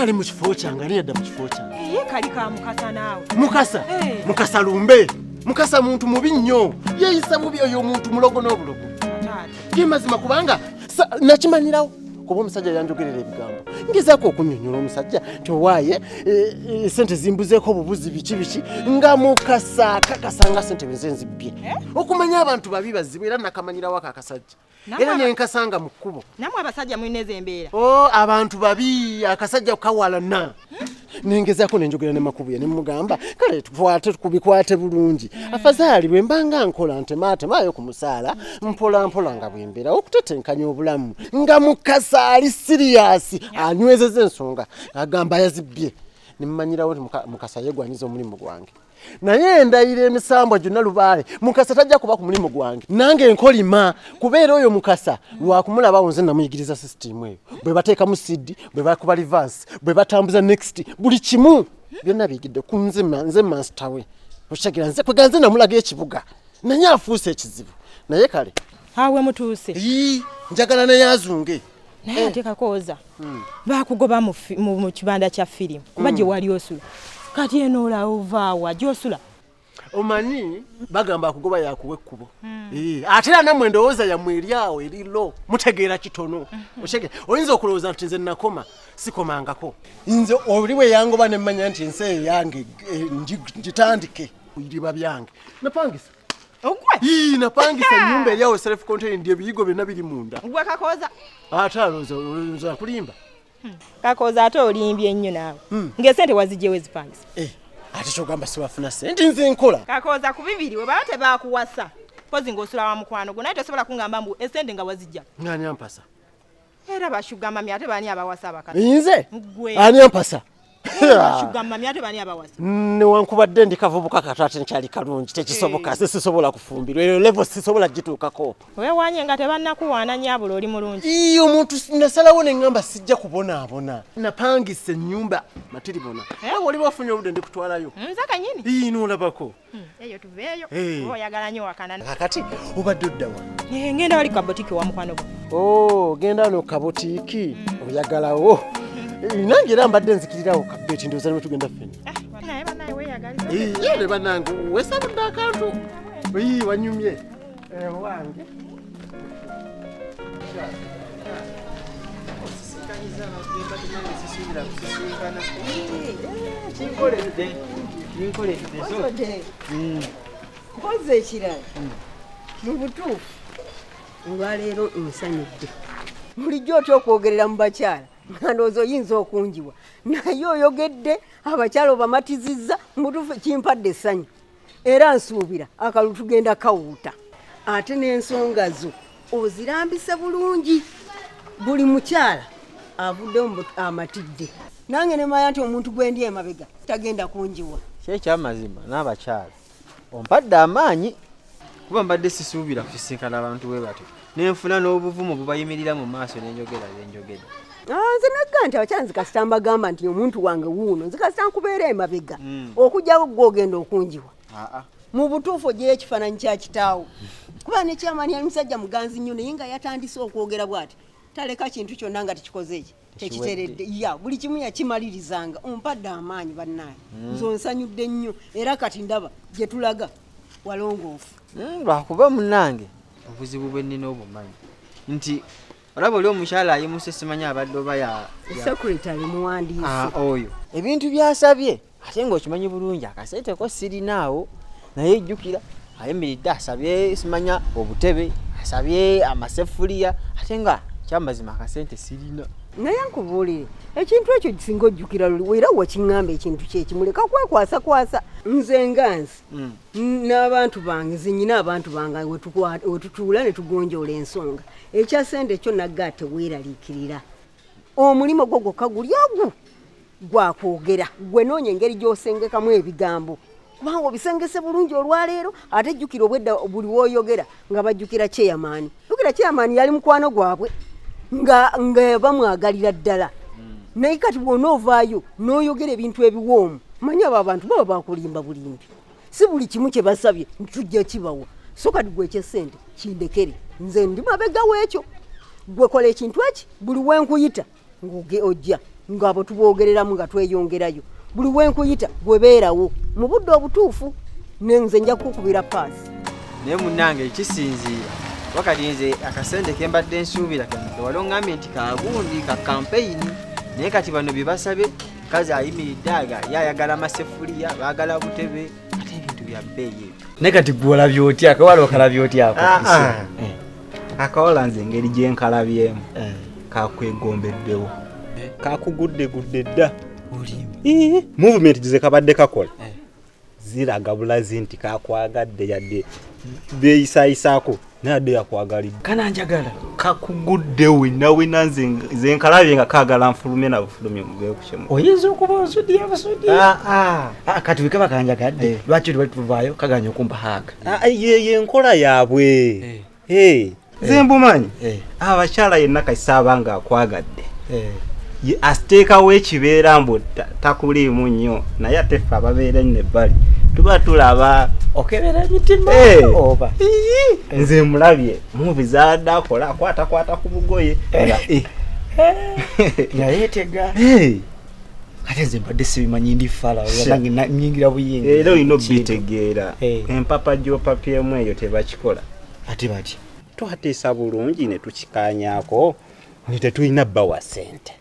Ali mu kifo kyange, ani yadda mu kifo kyange? Ye kali ka Mukasa naawe. Mukasa? Eh. Mukasa lumbe. Mukasa muntu mubi nnyo, yeeyisa bubi. Oyo omuntu mulogo n'obulogo. Taata. Ge mazima, kubanga nakimanyirawo, kuba omusajja yanjogerera ebigambo. Ngezaako okunyonyola omusajja nti owaaye, sente zimbuzeeko obubuzi, biki biki, nga Mukasa akakasa nga sente nze nzibbye. Okumanya abantu babi bazibu, era nakamanyirawo ako akasajja. Era nenkasanga mu kkubo. Nammwe abasajja mulina ezo embeera. O, abantu babi, akasajja kawalana. Nengezaako nenjogera ne Makubuya, nemugamba kale tukwate kubikwate bulungi, afazaali bwe mbanga nkola ntemaatemayo ku musaala mpola mpola nga bwembeera okutetenkanya obulamu, nga Mukasa ali serious, anywezeza ensonga, agamba yazibbye. Nemumanyirawo nti Mukasa yegwanyiza omulimu gwange, naye endayira emisambwa gyonna lubaale, Mukasa tajja kuba ku mulimu gwange nange nkolima, kubeera oyo Mukasa lwakumulabawo. Nze namuyigiriza sisitimu eyo, bwe bateekamu CD, bwe bakuba reverse, bwe batambuza next, buli kimu byonna biyigidde ku nze. Nze master we, okitegeera? Nze kwega, nze namulaga ekibuga, naye afuuse ekizibu, naye kale. Awe mutuuse. Ii, njagala naye azunge. Naye ate Kakooza, bakugoba mu kibanda kya firimu, kuba gye wali osula. Kati eno olaba ovaawa gy'osula? Omanyi bagamba akugoba yakuwa ekkubo. Ate era nammwe endowooza yammwe eri awo, eri low, mutegeera kitono. Okitegeera, oyinza okulowooza nti nze nakoma, sikomangako. Nze oli bwe yangoba nemmanya nti ensi eyo yange, ngitandike iriba byange. Napangisa. Ogwe? Ii, napangisa ennyumba eri awo, self contained, ebiyigo byonna biri munda. Gwe Kakooza? Ate alowooza olowooza akulimba. Kakooza, ate olimbye nnyo naawe. Ng'esente wazigyewo ezipangisa? Eh, ate kyogamba siwafuna sente? Nze nkola. Kakooza, ku bibiri we baba tebakuwasa, pozi ng'osula wa mukwano gwo, naye tosobola kungamba mbu esente nga wazijja. Ngani ampasa? Era ba sugar mummy, ate baani abawasa abakazi? Nze? Gwe. Ani ampasa? Ba sugar mummy, ate baani abawasa? Newankubadde ndi kavubuka kato, ate nkyali kalungi, tekisoboka. Se sisobola kufumbirwa, eyo level sisobola gituukako. Weewanye nga tebannakuwaana, nyaabula oli mulungi. Ii, omuntu nasalawo ne ŋŋamba sijja kubonaabona, napangisa ennyumba matiribona. Eh? Awe oli wafunye obudde, ndikutwalayo. Nze kanyini. Ii, n'olabako. Eyo tuveeyo. Eh. Oba oyagala nnyo wakana. Kakati obadde oddawa? Eh, ngenda wali kabotiki wa mukwano gwo. Oh, genda wano kabutiiki oyagalawo. Eh, nange era mbadde nzikirirawo kabeeti, ndowooza ne tugenda ffenna. Naye banaye weeyagaliza. Ye ne bannange, weesabudde akantu. Ii, wanyumye. Eh, wange. Sisuubira kusisinkana. Kinkoledde, kinkoledde. Mpozi ekirala, mu butuufu olwaleero nsanyudde. Bulijjo otya okwogerera mu bakyala, nga ndowooza oyinza okunjiwa, naye oyogedde abakyala obamatizizza. Mu butuufu kimpadde essanyu, era nsuubira akalulu tugenda kawuuta. Ate n'ensonga zo ozirambise bulungi, buli mukyala avuddeyo amatidde. Nange nemanya nti omuntu gwendi emabega tagenda kunjiwa. Kyekyamazima n'abakyala ompadde amaanyi, kuba mbadde sisuubira kusisinkana abantu bwe batyo, nenfuna n'obuvumu bubayimirira mu maaso n'enjogera byenjogedde. Ah, nze nagga nti abakyala, nze kasita mbagamba nti omuntu wange wuuno, nze kasita nkubeera emabega, okujjako gwe ogenda okunjiwa. Aa. Mu butuufu ogyeyo ekifaananyi kya kitaawo, kuba nekyamaani yali musajja muganzi nnyo, naye nga yatandise okwogera bw'ati taleka kintu kyonna nga tekikoze eki tekiteredde. Ya buli kimu yakimalirizanga. Ompadde amaanyi bannaaye, nze onsanyudde nnyo, era kati ndaba gye tulaga walongoofu. Lwakuba munnange obuzibu bwe nnina obumanyi nti olaba oli omukyala ayimuse, simanyi abadde oba Secretary muwandiisi. Ah, oyo ebintu byasabye, ate ng'okimanyi bulungi akasente ko sirinaawo, naye jjukira ayimiridde asabye simanya obutebe, asabye amasefuliya, ate nga kyamazima akasente sirina. Naye nkubuulire ekintu ekyo, singa ojjukira luli era wakiŋŋamba, ekintu kyekimuleka kwekwasakwasa. Nze nga nze n'abantu bange, nze nyina abantu bange wetutuula ne tugonjoola ensonga. Ekya sente kyo nagga teweeraliikirira, omulimu gwo gwokka guli ogwo gwakwogera. Gwe noonya engeri gy'osengekamu ebigambo, kubanga obisengese bulungi olwaleero. Ate jjukira obwedda buli woyogera nga bajjukira chairman. Jjukira chairman yali mukwano gwabwe, nga bamwagalira ddala, naye kati bw'onoovaayo n'oyogera ebintu ebiwoomu, manyi abo abantu baba bakulimba bulimbi. Si buli kimu kye basabye tujja kibawa. So kati gwe ekyesente kindekere, nze ndi mabega w'ekyo. Gwe kola ekintu eki, buli wenkuyita ng'oge ojja. Ng'abo tuboogereramu nga tweyongerayo. Buli we nkuyita gwe beerawo mu budde obutuufu, ne nze nja kukukubira paasi. Naye munnange kisinziira wakati nze akasente ke mbadde nsuubira kano kewali oŋŋambye nti kagundi ka kampeyini, naye kati bano bye basabye, mukazi ayimiridde aga ye ayagala masefuliya, baagala butebe, ate ebintu bya bbeeyi ebyo. Naye kati gwe olabye otya akawala, okalabye otya ako? Akawala nze engeri gye nkalabyemu kakwegombeddewo, kakuguddegudde dda. Movement ze kabadde kakola ziraga bulazi nti kakwagadde, yadde beeyisayisaako naye adde yakwagalidde. Kananjagala. Kakugudde wena wena. Nze nkalabye nga kaagala nfulumye na bufulumye muveeku kyemu. Oyinza okuba osudiya busudiya. Kati wekaba kanjagadde, lwaki lwali tuvaayo kaganya okumpa haaga? Yeyo enkola yaabwe. Nze mbumanyi, abakyala yenna kasaaba nga akwagadde asiteekawo ekibeera mbu takuliimu nnyo, naye ate ffe ababeera ennyo ebbali tuba tulaba. Okebera emitima oba? Nze mulabye mubi zaadde akola akwatakwata ku bugoye nga nga yeetega. Ate nze mbadde sibimanyi, ndi fala nange nyingira buyingi. Era olina obitegeera, empapa gy'opapyemu eyo tebakikola. Ate batya? Twateesa bulungi ne tukikaanyaako nti tetulina bbawa ssente.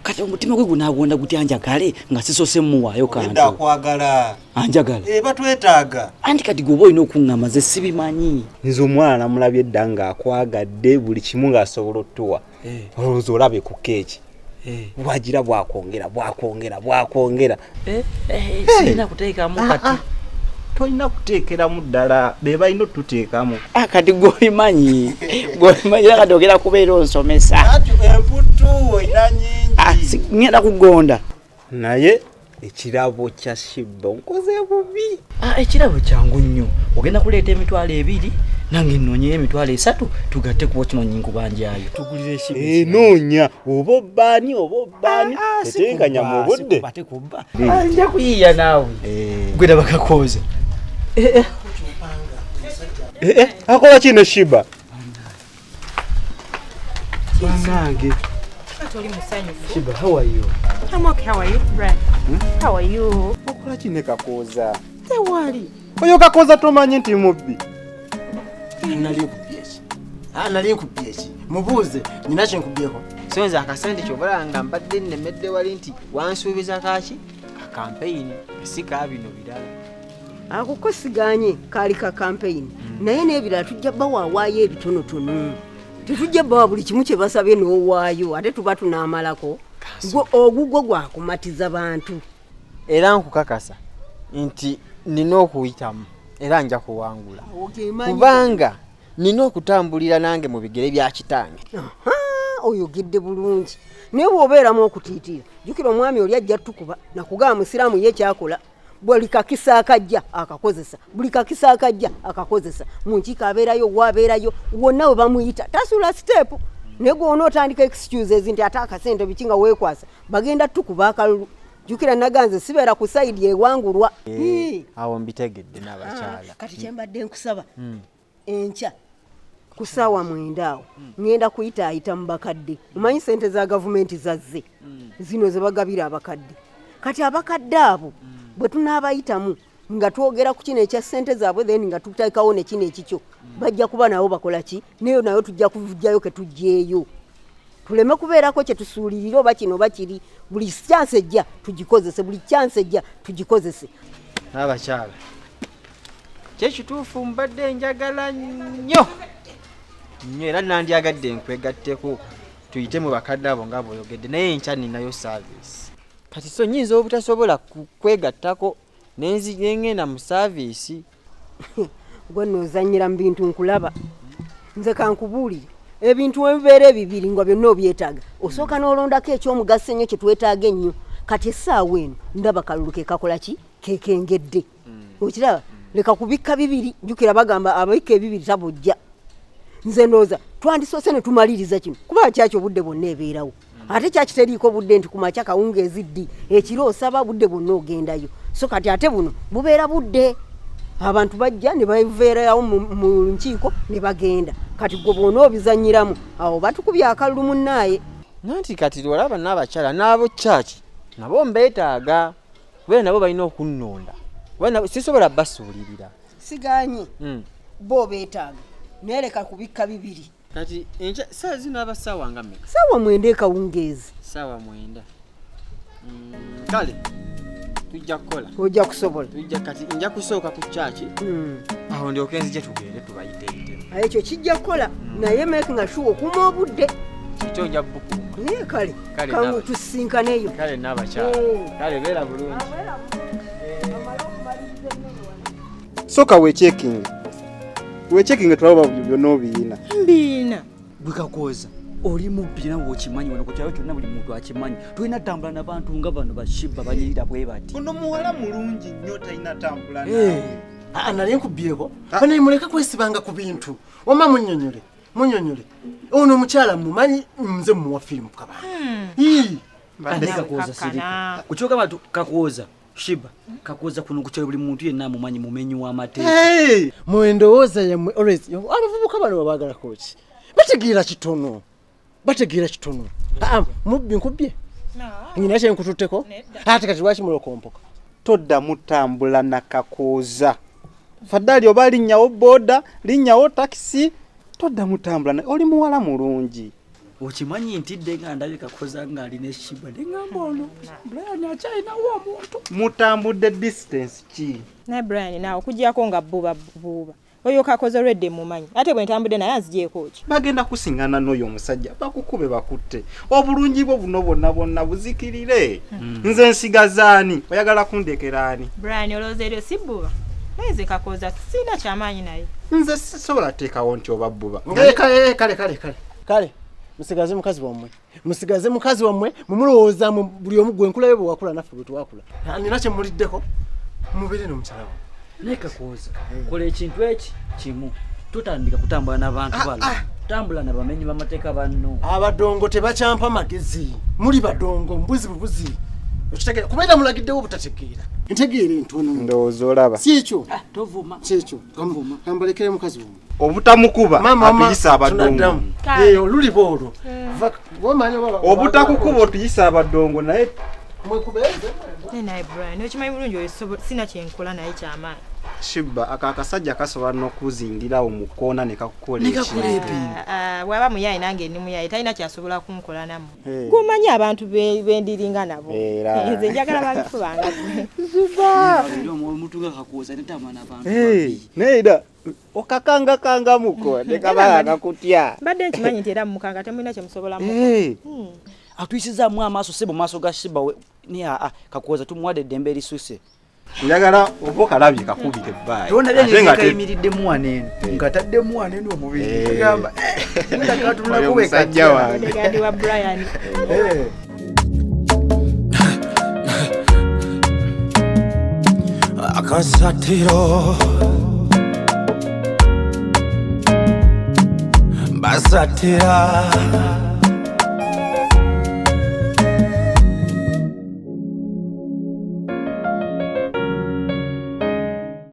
Kati omutima gwe gunaagonda gutya njagale nga sisose muwaayo kantu? Akwagala. Anjagala. Batwetaaga. Anti kati gwe oba olina okuŋŋamba, nze sibimanyi. Nze omwana namulabye edda ng'akwagadde, buli kimu ng'asobola otuwa. Olowooza olabe ku keeki bwagira bwakwongera bwakwongera bwakwongera. Sirina kuteekamu kati. Tolina kuteekeramu ddala, be balina otuteekamu. Kati gweobimanyi, gweobimanyi, era kati ogenda kubeera onsomesa. Emputu olina nyingi. Ngenda kugonda. Naye ekirabo kya Shiba nkoze bubi. Ekirabo kyangu nnyo, ogenda kuleeta 20,000, nange nnoonyeyo 30,000, tugatte, kuba okimanyi nkubanjayo, tugulire Shiba. Enoonya oba obbaani oba obbaani, tetenkanya mu budde. Ate kubba nja kuyiiya naawe, gwe daba kakooza. Akola kino Shiba banange. Oli musanyufu. Shiba, how are you? I'm okay, how are you? Brian. How are you? Okola kine kakooza. Tewali. Oyo kakooza tomanyi nti mubbi? Nali nkubye ki? Nali nkubye ki? Mubuuze, nina kyenkubyeko? So nze akasente kyobalaba nga mbadde nnemedde wali nti wansuubiza kaki kakampeyini, si ka bino birala. Ako ko siganye, kaali ka kampeyini, naye n'ebirala tujja bawaawaayo ebitonotono. Tetujja bawa buli kimu kye basabye n'owaayo, ate tuba tunaamalako. Gwe ogugwo gwakumatiza bantu. Era nkukakasa nti nina okuyitamu era nja kuwangula, kubanga nina okutambulira nange mu bigere bya kitange. Oyogedde bulungi, naye bw'obeeramu okutiitiira, jjukira omwami oli ajja tukuba nakugamba musiraamu ye kyakola, buli kakisa akajja akakozesa, buli kakisa akajja akakozesa. Mu nkiiko abeerayo, waabeerayo wonna we bamuyita, tasula step. Naye gwona otandika excuses nti ate akasente biki, nga weekwasa, bagenda tukuba akalulu. Jjukira naganze sibeera ku side ewangulwa. Awo mbitegedde n'abakyala. Kati kyembadde nkusaba, enkya ku ssaawa 9 awo ŋŋenda kuyitaayita mu bakadde. Omanyi sente za gavumenti zazze zino ze bagabira abakadde. Kati abakadde abo bwe tunaabayitamu nga twogera ku kino ekya ssente zaabwe, then nga tuteekawo ne kino ekikyo, bajja kuba nabo bakola ki, nayo nayo tujja kuvujjayo ke tuggyeeyo, tuleme kubeerako kye tusuulirira oba kino oba kiri. Buli chance ejja tugikozese, buli chance ejja tugikozese. N'abakyala, kyekituufu mbadde njagala nnyo nnyo, era nandyagadde nkwegatteko tuyite mu bakadde abo nga bw'oyogedde, naye enkya ninayo service. Kati so nyinza obutasobola kwegattako nengenda mu service. Gwe nno ozannyira mu bintu, nkulaba. Nze kankubuulire, ebintu ebibeera ebibiri nga byonna obyetaaga, osooka n'olondako ekyomugaso ennyo kye twetaaga ennyo. Kati essaawa eno ndaba kalulu ke kakola ki, kekengedde, okiraba? Leka kubikka bibiri. Jjukira bagamba ababikka ebibiri tabujja. Nze ndowooza twandisoose ne tumaliriza kino, kuba kyaki obudde bwonna ebeerawo, ate kyaki teriiko budde nti kumakya, kawungeezi, ddi ekiro osaba, budde bwonna ogendayo. So kati ate buno bubeera budde abantu bajja ne baveerawo mu nkiiko ne bagenda. Kati gwe bwona obizanyiramu awo batukubye akalulu munnaaye. Nanti kati olaba n'abakyala n'abo church nabo mbeetaaga kubeera nabo balina okunnonda kuba nabo sisobola basuulirira. Siganye bo beetaaga naye leka kubikka bibiri. Kati enkya ssaawa zino aba ssaawa nga mmeka? 9:00 ekawungeezi. 9:00. Kale tujja kukola. Ojja kusobola. Tujja kati nja kusooka ku church. Awo ndyoke nzije tugende tubayiteeyitemu. Ekyo kijja kukola naye making sure okuuma obudde. Ekyo nja bukuuma. Naye kale kangu tusisinkaneyo. Kale n'abakyala. Kale beera bulungi. Soka wechekinge. Wechekinge tulaba byonna obiyina. Mbiina. Gwe Kakooza oli mubbi nawe okimanyi wano ku kyalo kyonna buli muntu akimanyi. Tulina tambula n'abantu nga bano bashibba banyirira bwe bati. Ono muwala mulungi nnyo talina tambula naawe. Nali nkubbyeko. Bane muleke kwesibanga ku bintu. Wamma munnyonnyole. Munnyonnyole. Ono omukyala mumanyi nze mmuwa firimu kabanga. Kakooza sirika. Ku kyogamba Kakooza Shiba Kakooza kuno ku kyalo buli muntu yenna amumanyi mumenyi w'amateeka. Mwe ndowooza yammwe always abavubuka bano babaagalako ki? Bategeera kitono. Bategeera kitono. Mubbi nkubbye? Nnyina kye nkututteko? Ate kati lwaki mulokompoka? Toddamu tambula na Kakooza. Fadali oba linnyawo boda, linnyawo takisi, toddamu tambula na oli muwala mulungi. Okimanyi nti dde nga ndabye Kakooza ng'alina Shiba ne ŋŋamba ono Brian akyalinawo omuntu. Mutambudde distance ki? Naye Brian naawe okuggyako nga bbuba buuba. Oyo Kakooza olwedde mumanyi ate bwe ntambudde naye anzigyeko ki? Bagenda kusiŋŋana n'oyo omusajja bakukube bakutte. Obulungi bwo buno bwonna bwonna buzikirire. Nze nsigazaani? Oyagala kundekera ani? Brian olowooza eryo si bbuba? Naye nze Kakooza sirina kyamaanyi naye. Nze sisobola teekawo nti oba bbuba. Kale. Kale musigaze mukazi wammwe. Musigaze mukazi wammwe mumulowooza buli omu gwe nkulayo bwe wakula naffe bwe twakula. Nina kye muliddeko mubeere n'omukyala wammwe. Naye Kakooza kola ekintu eki kimu. Tutandika kutambula n'abantu bano. Tambula n'abamenyi b'amateeka banno. Abadongo tebakyampa magezi. Muli badongo mbuzi bubuzi. Okitegeera kubeera mulagiddewo obutategeera. Ntegeera entono. Ndowooza olaba. Si ekyo. Tovuma. Si ekyo. Kambalekere mukazi wammwe. Obutamukuba atuyisa abadongo. Oluliba olwo. Obutakukuba otuyisa abadongo naye mwekubeeze. Naye Brian okimanyi bulungi oyo sina kyenkola naye kyamaanyi. Shiba aka akasajja kasobola n'okuzingirawo mu kkoona ne kakukola ekintu. Bw'aba muyaye nange ndi muyaye talina kyasobola kunkola nammwe. Gw'omanyi abantu bendiringa nabo. Nze njagala babifubanga. Shiba. Omuntu nga Kakooza netambula n'abantu. Naye era okakangakangamuko ne kabala kakutya. Mbadde nkimanyi nti era mumukanga temulina kye musobola mukola. Atuyisizaamu amaaso si mu maaso ga Shiba ni Kakooza tumuwadde eddembe erisuse. Njagala oba okalabye kakubire ebbaayi. Ate nga kayimiriddemu wano eno ng'ataddemu wano eno omubiri. Agamba omusajja wange. Bodyguard wa Brian. Akasatiro basatira.